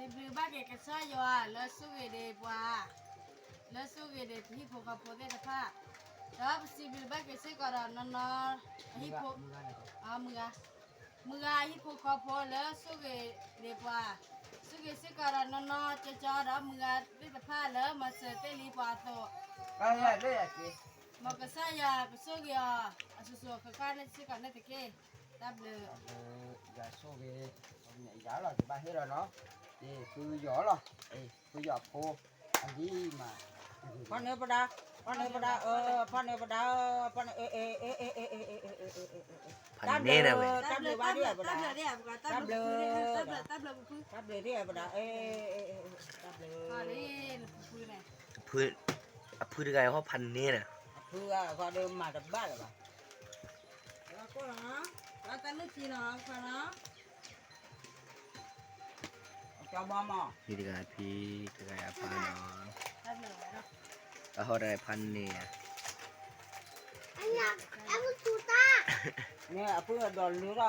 ပစံးဘျုးဘၣ်က့ၤကစၢ်ယွၤလၢဆိၣ်ဂ့ၤဒံးပှၤ, လၢဆိၣ်ဂ့ၤဒံးပဟံၣ်ဖိဃီဖိသ့ၣ်တဖၣ်, ဒီးပစံးဘျုးဘၣ်က့ၤစ့ၢ်ကီးဒီးနီၢ်နီၢ်, ဟံၣ်ဖိ, မုၢ်ဂၤ, မုၢ်ဂၤအဟံၣ်ဖိဃီဖိလၢဆိၣ်ဂ့ၤဒံးပှၤ, ဆိၣ်ဂ့ၤစ့ၢ်ကီးဒီးနီၢ်နီၢ်ကၠီကၠီဒီးမုၢ်ဂၤသ့ၣ်တဖၣ်လၢမၤစၢၤတ့ၢ်လံပှၤအသိး, မ်ကစၢ်ယွၤကဆိၣ်ဂ့ၤအီၤ, အစိၤစိၤဃၣ်ဃၣ်န့ၣ်စ့ၢ်ကီးန့ၣ်တက့ၢ်, တၢ်ဘျုး, ယဆိၣ်ဂ့ၤ, ယၤလီၤကဘၣ်ဟ့ၣ်လီၤနီၤ, ဖုယီၤလီၤ, ဖုယီၤဖိ, အဂံၢ်မး, ဖီၣ်န့ၢ်ပဒါ, ဖီၣ်န့ၢ်ပဒါ, ဖီၣ်န့ၢ်ပဒါ, ဖီၣ်န့ၢ်, ဖးန့ၢ်ဒၣ်ဝဲ, တၢ်ဘျုးဘၣ်ဒံးပဒါ, တၢ်ဘျုး, တၢ်ဘျုးဒံးပဒါ, တၢ်ဘျုး, အဖုတဂၤအံၤဟီၣ်ဖးန့ၢ်ဒီး, အဖုအဂၤဃီဒီးမၤတဘၣ်လၢၤဘၣ်, တၢ်လုၢ်ထံလီၤ, တဂၤဖံ, တဂၤအပၢ်နီၤ, အဟီၣ်တဂၤဖးန့ၢ်ဧါ, မ့ၢ်အဖုအဒိးလၢလီၤ